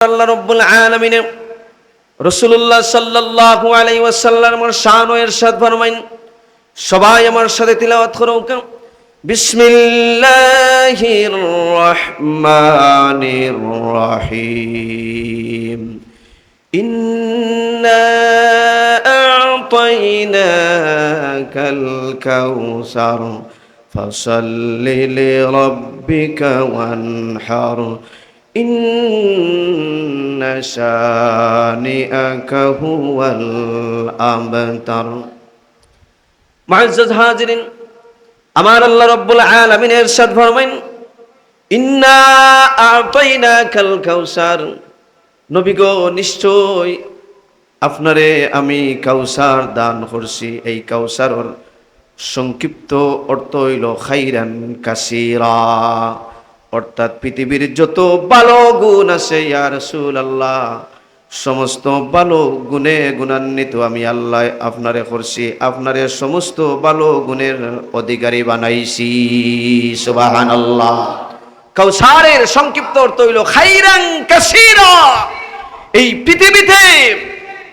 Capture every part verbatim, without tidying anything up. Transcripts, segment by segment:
আল্লাহ রব্বুল আলামিনে রাসূলুল্লাহ সাল্লাল্লাহু আলাইহি ওয়াসাল্লামর শান ও ইরশাদ ফরমাইন, সবাই আমার সাথে তিলাওয়াত করউক্কা। বিসমিল্লাহির রহমানির রহিম। إنا أعطيناك الكوثر فصل لربك وانحر إن شانئك هو الأبتر। মুআজ্জাজ হাজিরিন, আমার আল্লাহ রব্বুল আলামিন ইরশাদ ফরমাইন, "ইন্না আ'তাইনাকাল কাউসার।" নবী গো, নিশ্চয় আপনারে আমি কাউসার দান করছি। এই কাউসারর সংক্ষিপ্ত অর্থ অইলো খাইরান কাসীরা, অর্থাৎ পৃথিবীর যত ভালো গুণ আছে, ইয়া রাসূলুল্লাহ, সমস্ত ভালো গুণে গুণান্বিত আমি আল্লাহ আপনারে করছি, আপনারে সমস্ত ভালো গুণের অধিকারী বানাইছি। সুবহানাল্লাহ। কাউসারের সংক্ষিপ্ত অর্থ অইলো খাইরান কাসীরা। এই পৃথিবীতে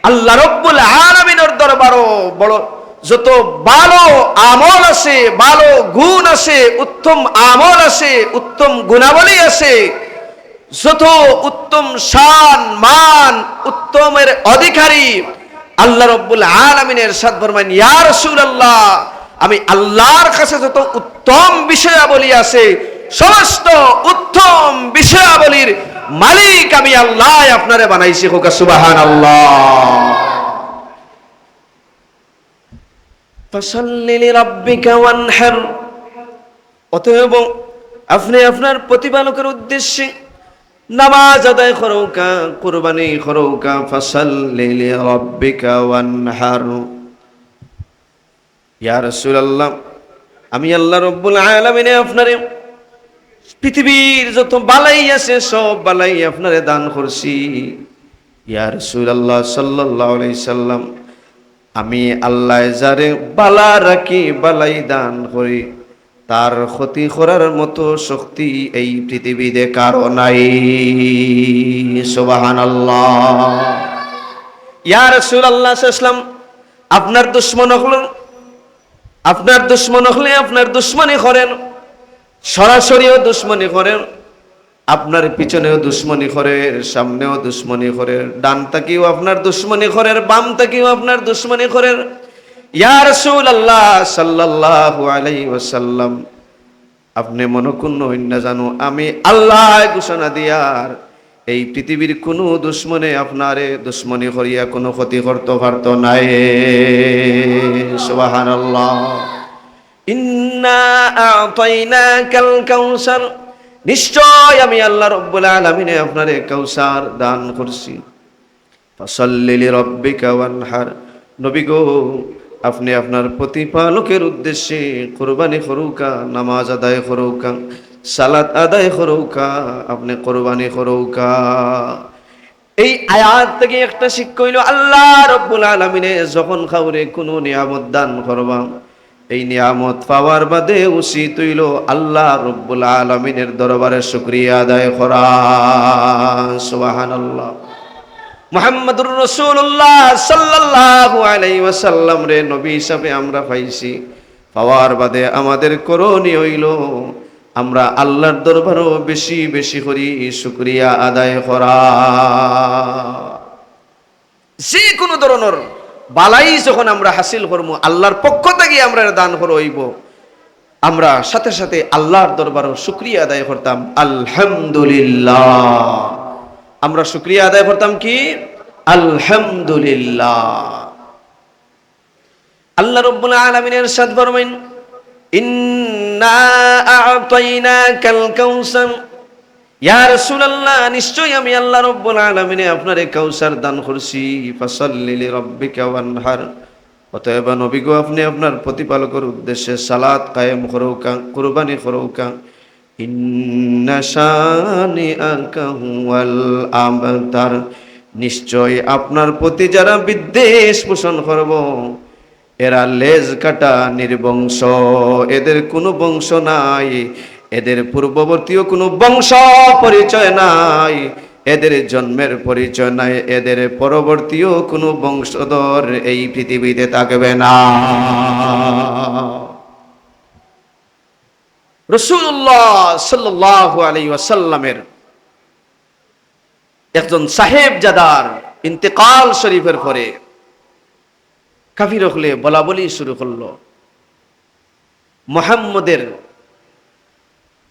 আল্লাহ রব্বুল আলামিনর দরবারো বড় যত ভালো আমল আছে, ভালো গুণ আছে, উত্তম আমল আছে, উত্তম গুণাবলী আছে, যত উত্তম শান, মান, উত্তমের অধিকারী আল্লাহ রব্বুল আলামিন ইরশাদ ফরমাইন, "ইয়া রাসূলুল্লাহ, আমি আল্লাহর কাছে যত উত্তম বিষয়াবলী আছে, সমস্ত উত্তম বিষয়াবলীর মালিক আমি আল্লাহ আপনারে বানাইছি।" কউক্কা সুবহানাল্লাহ। ফাসাল্লি লিরাব্বিকা ওয়ানহার। অতএব আপনে আপনার প্রতিপালকের উদ্দেশ্যে নামাজ আদায় করউক্কা, কুরবানি করউক্কা। ফাসাল্লি লিরাব্বিকা ওয়ানহার। ইয়া রাসূলুল্লাহ, আমি আল্লাহ রব্বুল আলামিনে আপনারে পৃথিবীর যত বালাই আছে, সব বালাই আপনারে দান করছি। ইয়া রাসূলুল্লাহ সাল্লাল্লাহু আলাইহি সাল্লাম, আমি আল্লাহ যারে বালা রাখি, বালাই দান করি, তার ক্ষতি করার মতো শক্তি এই পৃথিবীতে কারো নাই। সুবহানাল্লাহ। ইয়া রাসূলুল্লাহ সাল্লাল্লাহু আলাইহি সাল্লাম, আপনার দুশমন অকল, আপনার দুশমন অকলে আপনার দুশমনি করের, সরাসরিও দুশমনি করের, আপনার পিছনেও দুশমনি করের, সামনেও দুশমনি করের, ডান থাকিও আপনার দুশমনি করের, বাম থাকিও আপনার দুশমনি করের। ইয়া রাসূলুল্লাহ সাল্লাল্লাহু আলাইহি ওয়াসাল্লাম, আপনে মনঃক্ষুণ্ণ অইন না জানু, আমি আল্লায় ঘোষণা দিয়ার, এই পৃথিবীর কুনু দুশমনে আপনারে দুশমনি করিয়া কুনু ক্ষতি করতো পারতো নায়। সুবহানাল্লাহ। ইন্না আ'তাইনাকাল কাউসার, নিশ্চয় আমি আল্লাহ রব্বুল আলামিনে আপনারে কাউসার দান করছি। ফাসাল্লি লিরাব্বিকা ওয়ানহার। নবী গো, আপনে আপনার প্রতিপালকের উদ্দেশ্যে কুরবানি করউক্কা, নামাজ আদায় করউক্কা, সালাত আদায় করউক্কা, আপনে কুরবানি করউক্কা। এই আয়াত থাকি একটা শিক্ষা অইলো, আল্লাহ রব্বুল আলামিনে যখন কাউরে কুনু নিয়ামত দান করবা, এই নিয়ামত পাওয়ার বাদে উচিত অইলো আল্লাহ রব্বুল আলামিনের দরবারে শুকরিয়া আদায় করা। সুবহানাল্লাহ। মুহাম্মাদুর রাসূলুল্লাহ সাল্লাল্লাহু আলাইহি ওয়াসাল্লামরে নবী হিসাবে আমরা পাইছি, পাওয়ার বাদে আমাদের করণীয় অইলো আমরা আল্লাহর দরবারো বেশি বেশি করি শুকরিয়া আদায় করা। যে কুনু ধরনর বালাই যখন আমরা হাসিল করমু, আল্লাহর পক্ষ থাকি আমরারে দান করা অইবো, আমরা সাথে সাথে আল্লাহর দরবারো শুকরিয়া আদায় করতাম, আলহামদুলিল্লাহ। আমরা শুকরিয়া আদায় করতাম কি? আলহামদুলিল্লাহ। আল্লাহ রব্বুল আলামিন ইরশাদ ফরমাইন, "ইন্না আ'তাইনাকাল কাউসার।" ইয়া রাসূলুল্লাহ, নিশ্চয় আমি আল্লাহ রব্বুল আলামিনে আপনারে কাউসার দান করছি। "ফাসাল্লি লিরাব্বিকা ওয়ানহার।" অতএব নবী গো, আপনে আপনার প্রতিপালকের উদ্দেশ্যে সালাত কায়েম করউক্কা, কুরবানি করউক্কা। ইন্না শানিআকা হুয়াল আবতার, নিশ্চয় আপনার প্রতি যারা বিদ্বেষ পোষণ করবো, এরা লেজ কাটা নির্বংশ, এদের কোনো বংশ নাই, এদের পূর্ববর্তীও কোনো বংশ পরিচয় নাই। এদের জন্মের পরিচয় নাই, এদের পরবর্তীও কোনো বংশধর এই পৃথিবীতে থাকবে না। রাসূলুল্লাহ সাল্লাল্লাহু আলাইহি ওয়াসাল্লামের একজন সাহেবজাদার ইন্তেকাল শরীফের পরে কাফির অকলে বলাবলি শুরু করলো, "মোহাম্মদের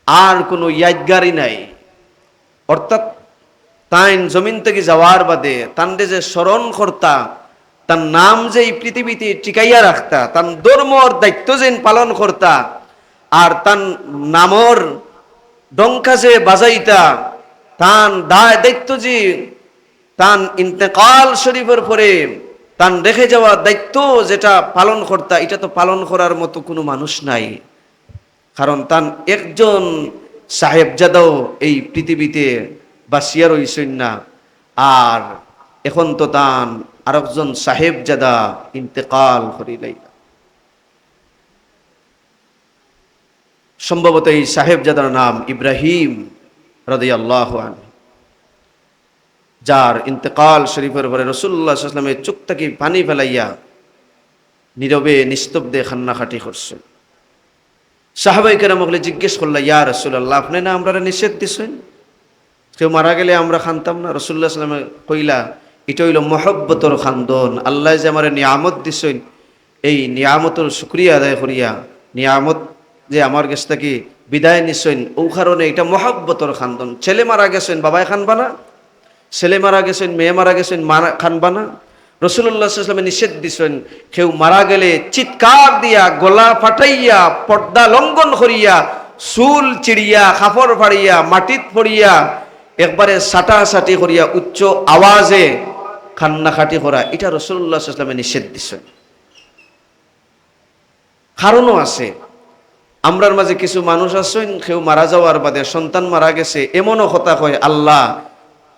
আর কোনো ইয়াদগারি নাই।" অর্থাৎ তাইন জমিন থাকি যাওয়ার বাদে তানরে যে স্মরণ করতা, তান নাম যে এই পৃথিবীতে টিকাইয়া রাখতা, তান ধর্মর দায়িত্ব যেন পালন করতা, আর তান নামর ডঙ্কা যে বাজাইতা, তান দায় দায়িত্ব যে তান ইন্তেকাল শরীফের পরে তান রেখে যাওয়া দায়িত্ব যেটা পালন করতা, এটা তো পালন করার মতো কোনো মানুষ নাই। কারণ তান একজন সাহেবজাদাও এই পৃথিবীতে বাঁচিয়া রইছইন না। আর এখন তো তান আরেকজন সাহেবজাদা ইন্তেকাল করিলাইলা। সম্ভবত এই সাহেবজাদার নাম ইব্রাহিম রাদিয়াল্লাহু আনহু, যার ইন্তেকাল শরীফের পরে রাসূলুল্লাহ সাল্লাল্লাহু আলাইহি ওয়াসাল্লামের চোখ থাকি পানি ফেলাইয়া নীরবে নিস্তব্ধে কান্নাকাটি করছইন। সাহাবায়ে কেরাম অকলে জিজ্ঞেস করলা, "ইয়া রাসূলুল্লাহ, আপনে না আমরারে নিষেধ দিছইন, কেউ মারা গেলে আমরা কানতাম না?" রাসূলুল্লাহ সাল্লাল্লাহু আলাইহি ওয়াসাল্লামে কইলা, "ইটা অইলো মহব্বতর কান্দন। আল্লায় যে আমারে নিয়ামত দিছইন, এই নিয়ামতর শুকরিয়া আদায় করিয়া, নিয়ামত যে আমার গেছ থাকি বিদায় নিছইন, অউ কারণে ইটা মহব্বতর কান্দন। ছেলে মারা গেছইন, বাবায় কানবা না? ছেলে মারা গেছইন, মেয়ে মারা গেছইন, মা কানবা না?" রাসূলুল্লাহ সাল্লাল্লাহু আলাইহি ওয়াসাল্লামে নিষেধ দিছইন, কেউ মারা গেলে চিৎকার দিয়া, গলা ফাটাইয়া, পর্দা লঙ্ঘন করিয়া, চুল ছিড়িয়া, কাপড় ফাড়িয়া, মাটিত পড়িয়া, একবারে সাটাসাটি করিয়া উচ্চ আওয়াজে কান্নাকাটি করা, ইটা রাসূলুল্লাহ সাল্লাল্লাহু আলাইহি ওয়াসাল্লামে নিষেধ দিছইন। কারণও আছে। আমরার মাঝে কিছু মানুষ আছইন, কেউ মারা যাওয়ার বাদে, সন্তান মারা গেছে, এমনও কথা কয়, "আল্লাহ,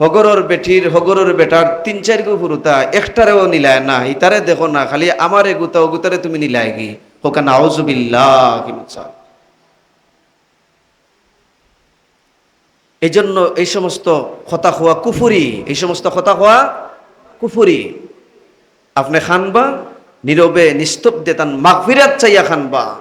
হগরর বেটির, হগরর বেটার তিন চাইরগু ফুরুতা, একটারেও নিলায় না, ইতারে দেখো না, খালি আমারে গুতা, অগুতারে তুমি নিলায়গি।" কউক্কা নাউজুবিল্লাহ, কি মিছা। এই জন্য এই সমস্ত কথা কওয়া কুফুরি, এই সমস্ত কথা কওয়া কুফুরি। আপনে কানবা, নীরবে নিস্তব্ধে তান মাগফিরাত চাইয়া কানবা।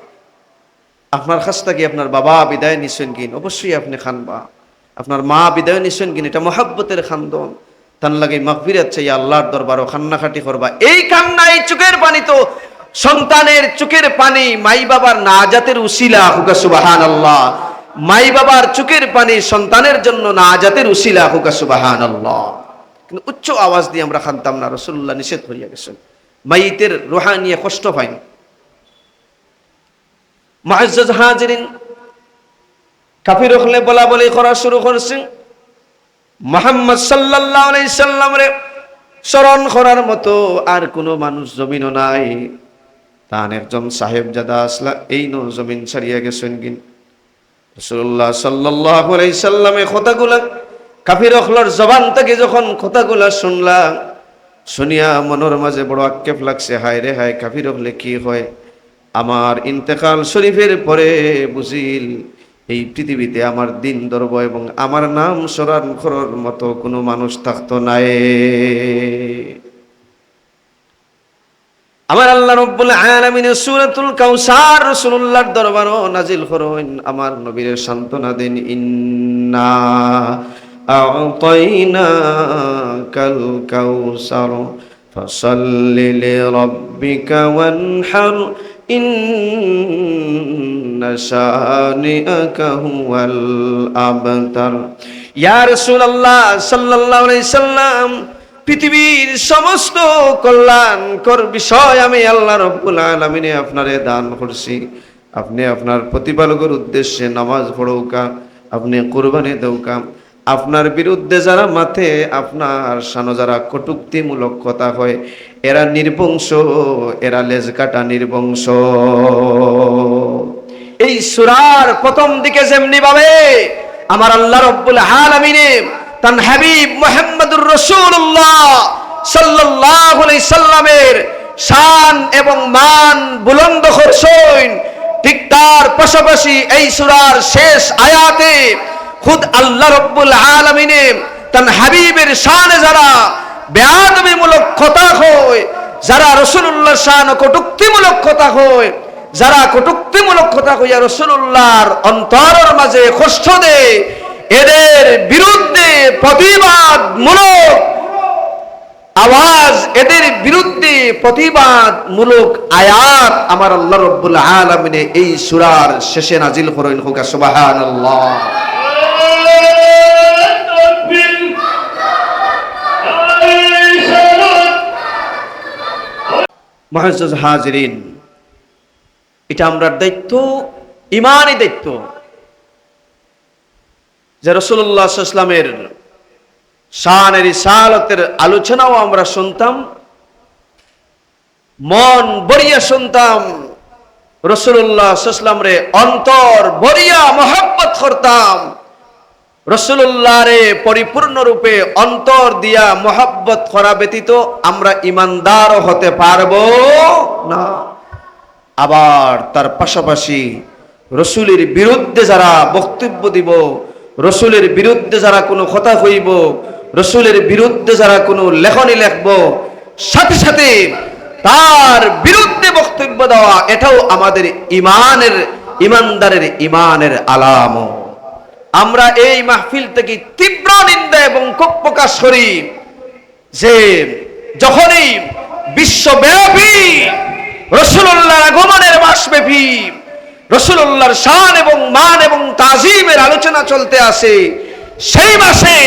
আপনার কাছ থাকি আপনার বাবা বিদায় নিছইন গিন, অবশ্যই আপনে কানবা। আপনার মা বিদায় নিছইন গিন, ইটা মহব্বতের কান্দন। তান লাগি মাগফিরাত চাইয়া আল্লাহর দরবারো কান্নাকাটি করবা। এই কান্না, এই চোখের পানি তো সন্তানের চোখের পানি মাই বাবার নাজাতের উসিলা, কউক্কা সুবহানাল্লাহ। মাই বাবার চোখের পানি সন্তানের জন্য নাজাতের উসিলা, কউক্কা সুবহানাল্লাহ। কিন্তু উচ্চ আওয়াজ দিয়া আমরা কানতাম না, রাসূলুল্লাহ নিষেধ করিয়া গেছইন। মাইয়িতের রুহানিয়ে কষ্ট পাইন। মুআজ্জাজ হাজিরিন, কাফির অকলে বলাবলি করা শুরু করছে, "মুহাম্মদ সাল্লাল্লাহু আলাইহি সাল্লামরে স্মরণ করার মতো আর কোনো মানুষ জমিনো নাই। তান একজন সাহেবজাদা আছলা, এইনও জমিন ছাড়িয়া গেছইন গিন।" রাসূলুল্লাহ সাল্লাল্লাহু আলাইহি সাল্লামে কথাগুলা কাফির অকলর জবান থাকি যখন কথাগুলা শুনলা, শুনিয়া মনর মাঝে বড় আক্ষেপ লাগছে, "হায় রে হায়, কাফির অকলে কি কয়? আমার ইন্তেকাল শরীফের পরে বুঝিল এই পৃথিবীতে আমার দিন ধরবো এবং আমার নাম স্মরণ করার মতো কোনো মানুষ থাকতো নায়।" আমার আল্লাহ রব্বুল আলামিনে সূরাতুল কাউসার রাসূলুল্লাহর দরবারো নাজিল করইন, আমার নবীরে সান্ত্বনা দেইন, "ইন্না আ'তাইনাকাল কাউসার, ফাসাল্লি লিরাব্বিকা ওয়ানহার, ইন্না শানিআকা হুয়াল আবতার।" ইয়া রাসূলুল্লাহ সাল্লাল্লাহু আলাইহি সাল্লাম, পৃথিবীর সমস্ত কল্যাণকর বিষয় আমি আল্লাহ রব্বুল আলামিনে আপনারে দান করছি। আপনে আপনার প্রতিপালকর উদ্দেশ্যে নামাজ পড়উক্কা, আপনে কুরবানি দেউক্কা, আপনার বিরুদ্ধে যারা মাতে, আপনার শানো যারা কটূক্তিমূলক কথা কয়, এরা নির্বংশ, এরা লেজ কাটা নির্বংশ। এই সূরার প্রথম দিকে যেমনি ভাবে আমার আল্লাহ রব্বুল আলামিনে তান হাবিব মুহাম্মদুর রাসূলুল্লাহ সাল্লাল্লাহু আলাইহি সাল্লামের শান এবং মান বুলন্দ করছইন, ঠিক তার পাশাপাশি এই সূরার শেষ আয়াতে খুদ আল্লাহ রব্বুল আলামিনে কারণ হাবিবের শানে যারা বেয়াদবিমূলক কথা কয়, যারা রাসূলুল্লাহর শানে কটূক্তিমূলক কথা কয়, যারা কটূক্তিমূলক কথা কইয়া রাসূলুল্লাহর অন্তরর মাঝে কষ্ট দেয়, এদের বিরুদ্ধে প্রতিবাদমূলক আওয়াজ, এদের বিরুদ্ধে প্রতিবাদমূলক আয়াত আমার আল্লাহ রব্বুল আলামিনে এই সূরার শেষে নাজিল করইন। কউক্কা সুবহানাল্লাহ। মুআজ্জাজ হাজিরিন, এটা আমরার দায়িত্ব, ইমানি দায়িত্ব। যে রাসূলুল্লাহ সাল্লাল্লাহু আলাইহি ওয়াসাল্লামের শানে রিসালতের আলোচনাও আমরা শুনতাম, মন ভরিয়া শুনতাম, রাসূলুল্লাহ সাল্লাল্লাহু আলাইহি ওয়াসাল্লামরে অন্তর ভরিয়া মহব্বত করতাম। রাসূলুল্লাহরে পরিপূর্ণ রূপে অন্তর দিয়া মহব্বত করা ব্যতীত আমরা ইমানদারও হতে পারবো না। আবার তার পাশাপাশি রসুলের বিরুদ্ধে যারা বক্তব্য দিব, রসুলের বিরুদ্ধে যারা কোনো কথা কইব, রসুলের বিরুদ্ধে যারা কোনো লেখনী লেখব, সাথে সাথে তার বিরুদ্ধে বক্তব্য দেওয়া, এটাও আমাদের ইমানের, ইমানদারের ইমানের আলামত। আমরা এই মাহফিল থেকে তীব্র নিন্দা এবং ক্ষোভ প্রকাশ করি যে যখনই বিশ্বব্যাপী রাসূলুল্লাহর আগমনের মাসব্যাপী রাসূলুল্লাহর শান এবং মান এবং তাজিমের আলোচনা চলতে আছে, সেই মাসে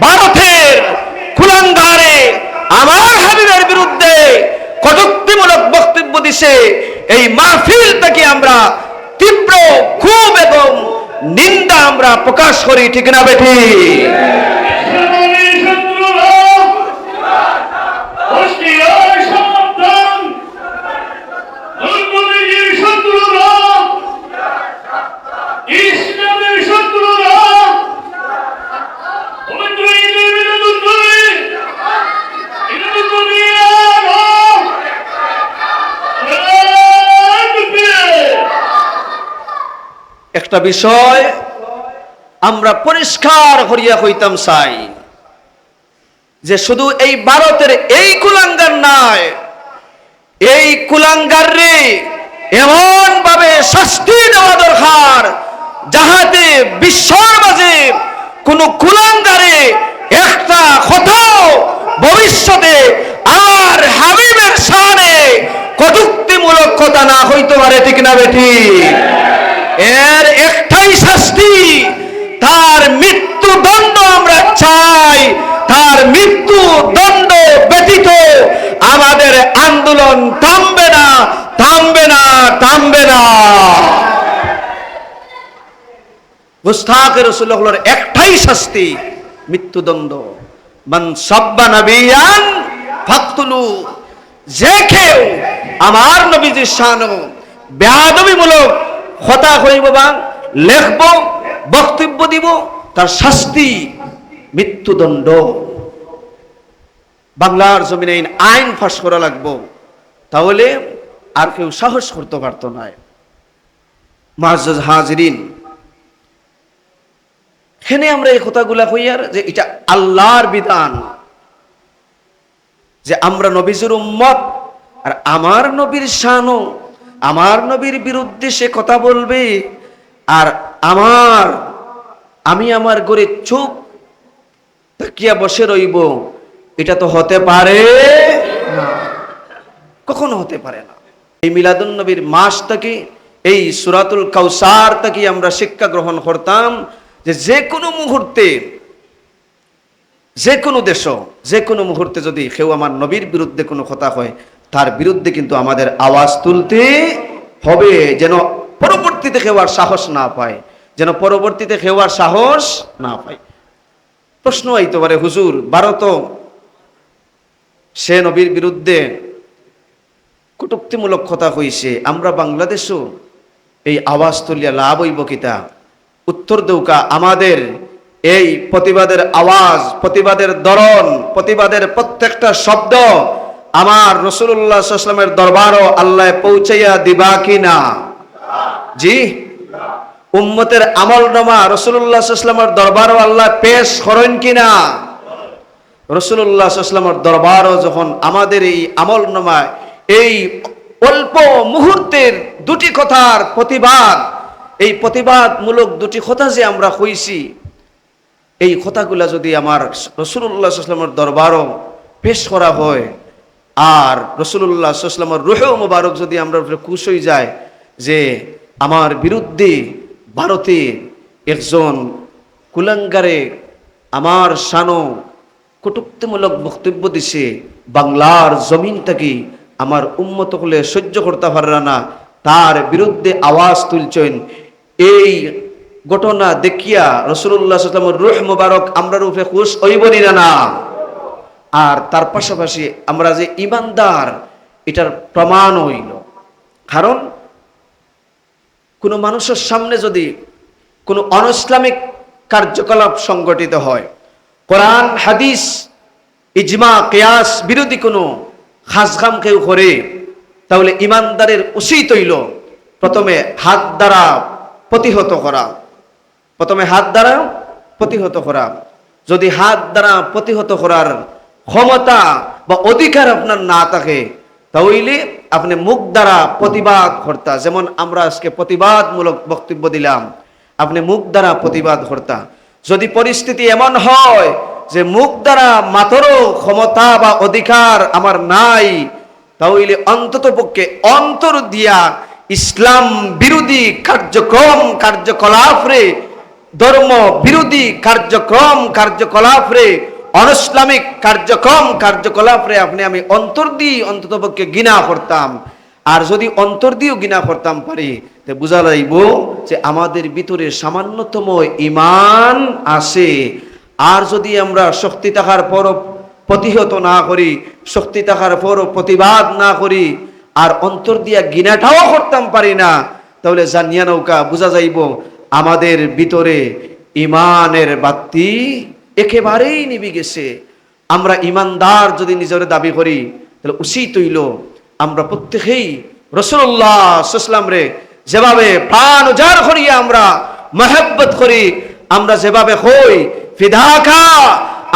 ভারতের কুলাঙ্গারে আমার হাবিবের বিরুদ্ধে কটূক্তিমূলক বক্তব্য দিছে, এই মাহফিল থেকে আমরা তীব্র ক্ষোভ এবং নিন্দা আমরা প্রকাশ করি, ঠিক না বেঠিক? একটা বিষয় আমরা পরিষ্কার করিয়া কইতাম চাই যে শুধু এই ভারতের এই কুলাঙ্গার নায়, এই কুলাঙ্গাররে এমন ভাবে শাস্তি দেওয়া দরকার, যাহাতে বিশ্বর মাঝে কোনো কুলাঙ্গারে একটা কথাও ভবিষ্যতে আমার হাবিবের শানে কটূক্তিমূলক কথা না হইতে পারে, ঠিক না বেঠিক? এর একটাই শাস্তি, তার মৃত্যুদণ্ড আমরা চাই, তার মৃত্যুদণ্ড ব্যতীত আমাদের আন্দোলন থামবে না, থামবে না, থামবে না। গুস্তাখে রাসূলুল্লাহর একটাই শাস্তি, মৃত্যুদণ্ড। মান সাব্বা নাবিয়ান ফাকতুলু, যে কেউ আমার নবীজির শানো বেয়াদবিমূলক কথা কইব বা লেখব, বক্তব্য দিব, তার শাস্তি মৃত্যুদণ্ড। বাংলার জমিনে এই আইন পাস করা লাগবো, তাহলে আর কেউ সাহস করতে পারতো না। মুআজ্জাজ হাজিরিন, এখানে আমরা এই কথাগুলা কইয়ার যে এটা আল্লাহর বিধান, যে আমরা নবীজির উম্মত, আর আমার নবীর শানো, আমার নবীর বিরুদ্ধে সে কথা বলবে, আর আমার, আমি আমার ঘরে চুপ তাকিয়া বসে রইব, এটা তো হতে পারে না, কখনো হতে পারে না। এই মিলাদুন নবীর মাস থাকি, এই সূরাতুল কাউসার থাকি আমরা শিক্ষা গ্রহণ করতাম যে যে কোনো মুহূর্তে, যে কোনো দেশো, যে কোনো মুহূর্তে যদি কেউ আমার নবীর বিরুদ্ধে কোনো কথা কয়, তার বিরুদ্ধে কিন্তু আমাদের আওয়াজ তুলতে হবে, যেন পরবর্তীতে কেউ আর সাহস না পায়, যেন পরবর্তীতে কেউ আর সাহস না পায়। প্রশ্ন আইতে পারে, "হুজুর, ভারতও সে নবীর বিরুদ্ধে কটূক্তিমূলক কথা কইছে, আমরা বাংলাদেশও এই আওয়াজ তুলিয়া লাভ অইব কিতা?" উত্তর দেউক্কা, আমাদের এই প্রতিবাদের আওয়াজ, প্রতিবাদের ধরন, প্রতিবাদের প্রত্যেকটা শব্দ আমার রাসূলুল্লাহ সাল্লাল্লাহু আলাইহি ওয়াসাল্লামের দরবারও আল্লাহ পৌঁছাইয়া দিবা কি না? জি, উম্মতের আমল নামা রাসূলুল্লাহ সাল্লাল্লাহু আলাইহি ওয়াসাল্লামর দরবারো আল্লাহ পেশ করেন কিনা? রাসূলুল্লাহ সাল্লাল্লাহু আলাইহি ওয়াসাল্লামর দরবারো যখন আমাদের এই আমল নামায় এই অল্প মুহূর্তের দুটি কথার প্রতিবাদ, এই প্রতিবাদমূলক দুটি কথা যে আমরা কইছি, এই কথাগুলা যদি আমার রাসূলুল্লাহ সাল্লাল্লাহু আলাইহি ওয়াসাল্লামর দরবারো পেশ করা হয়, আর রাসূলুল্লাহ সাল্লাল্লাহু আলাইহি ওয়াসাল্লামর রূহ মুবারক যদি আমরার উপরে খুশ হয়ে যায় যে আমার বিরুদ্ধে ভারতে একজন কুলাঙ্গারে আমার শানো কটূক্তিমূলক বক্তব্য দিছে, বাংলার জমিন থাকি আমার উম্মত অকলে সহ্য করতা পাররা না, তার বিরুদ্ধে আওয়াজ তুলছেন, এই ঘটনা দেখিয়া রাসূলুল্লাহ সাল্লাল্লাহু আলাইহি ওয়াসাল্লামর রূহ মুবারক আমরার উপরে খুশ হইব নি না? না। আর তার পাশাপাশি আমরা যে ইমানদার, এটার প্রমাণ হইল। কারণ কোনো মানুষের সামনে যদি কোনো অনৈসলামিক কার্যকলাপ সংগঠিত হয়, কোরআন, হাদিস, ইজমা, কিয়াস বিরোধী কোনো খাসকাম কেউ করে, তাহলে ইমানদারের উচিত হইল প্রথমে হাত দ্বারা প্রতিহত করা, প্রথমে হাত দ্বারা প্রতিহত করা। যদি হাত দ্বারা প্রতিহত করার ক্ষমতা বা অধিকার আপনার না থাকে, তাহলে আপনি মুখ দ্বারা প্রতিবাদ করতা, যেমন আমরা আজকে প্রতিবাদমূলক বক্তব্য দিলাম, আপনি মুখ দ্বারা প্রতিবাদ করতা। যদি পরিস্থিতি এমন হয় যে মুখ দ্বারা মাত্র ক্ষমতা বা অধিকার আমার নাই, তাহলে অন্তত পক্ষে অন্তর দিয়া ইসলাম বিরোধী কার্যক্রম কার্যকলাপরে, ধর্ম বিরোধী কার্যক্রম কার্যকলাপরে, অনৈসলামিক কার্যক্রম কার্যকলাপরে আপনি আমি অন্তর দিয়ে অন্তত পক্ষে ঘৃণা করতাম। আর যদি অন্তর দিয়েও ঘৃণা করতাম পারি, তে বুঝা যাইব যে আমাদের ভিতরে সামান্যতম ইমান আছে। আর যদি আমরা শক্তি থাকার পরও প্রতিহত না করি, শক্তি থাকার পরও প্রতিবাদ না করি, আর অন্তর দিয়া ঘৃণাটাও করতাম পারি না, তাহলে জানিয়া নৌকা বুঝা যাইব আমাদের ভিতরে ইমানের বাতি একেবারেই নিভি গেছে। আমরা ইমানদার যদি নিজের দাবি করি, তাহলে উচিত হইল আমরা প্রত্যেকেই রাসূলুল্লাহ সাল্লাল্লাহু আলাইহি ওয়াসাল্লামরে যেভাবে প্রাণ উজাড় করিয়া আমরা মহব্বত করি, আমরা যেভাবে কই, "ফিদাকা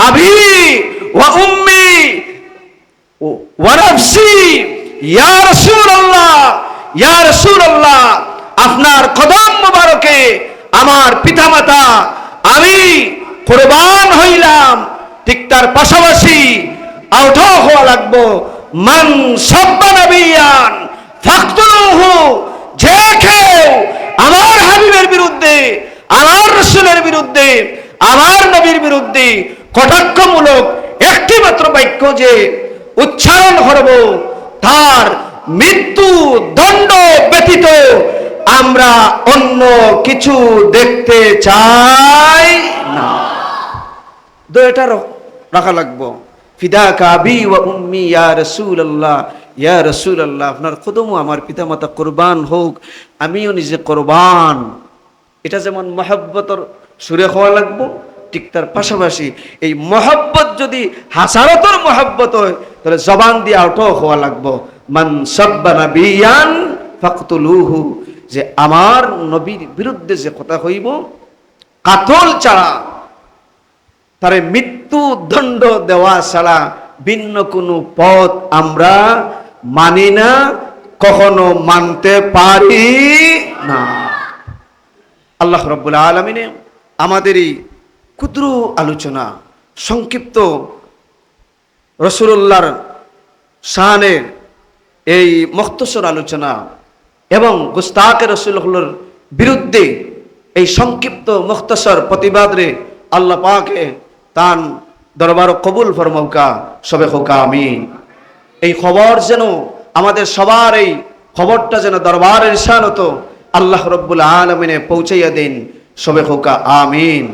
আবি ওয়া উম্মি ওয়া নাফসি ইয়া রাসূলুল্লাহ, ইয়া রাসূলুল্লাহ, আপনার কদম মোবারকে আমার পিতামাতা, আমি কোরবান হইলাম।" ঠিক তার পাশাপাশি আউটাও হওয়া লাগবো, "মান সাব্বা নাবিয়ান ফাকতুলুহু", যে কেউ আমার হাবিবের বিরুদ্ধে, আমার রসুলের বিরুদ্ধে, আমার নবীর বিরুদ্ধে কটাক্ষমূলক একটি মাত্র বাক্য যে উচ্চারণ করব, তার মৃত্যু দণ্ড ব্যতীত আমরা অন্য কিছু দেখতে চাই না। দুইটা র-, রাখা লাগবো। "ফিদাকা আবি ওয়া উম্মি ইয়া রাসূলুল্লাহ, ইয়া রাসূলুল্লাহ, আপনার কদমো আমার পিতামাতা কোরবান হোক, আমিও নিজে কোরবান।" এটা যেমন মহব্বতর সুরে হওয়া লাগবো, ঠিক তার পাশাপাশি এই মহব্বত যদি হাসারতর মহব্বত হয়, তাহলে জবান দিয়া ওটাও হওয়া লাগবো, "মান সাব্বা নাবিয়ান ফাকতুলুহু", যে আমার নবীর বিরুদ্ধে যে কথা কইব, কাতল ছাড়া, তারে মৃত্যুদণ্ড দেওয়া ছাড়া ভিন্ন কোনো পথ আমরা মানি না, কখনো মানতে পারি না। আল্লাহ রাব্বুল আলামিনে আমাদের এই ক্ষুদ্র আলোচনা, সংক্ষিপ্ত রাসূলুল্লাহর শানের এই মুখতসর আলোচনা এবং গুস্তাকে রাসূল হকলর বিরুদ্ধে এই সংক্ষিপ্ত মুখতসর প্রতিবাদরে আল্লাহ পাকে তান দরবার কবুল ফরমাউকা, সবে কউকা আমিন। এই খবর যেন আমাদের সবার, এই খবরটা যেন দরবারে রিসালতো আল্লাহ রব্বুল আলামিনে পৌঁছাইয়া দেন, সবে কউকা আমিন।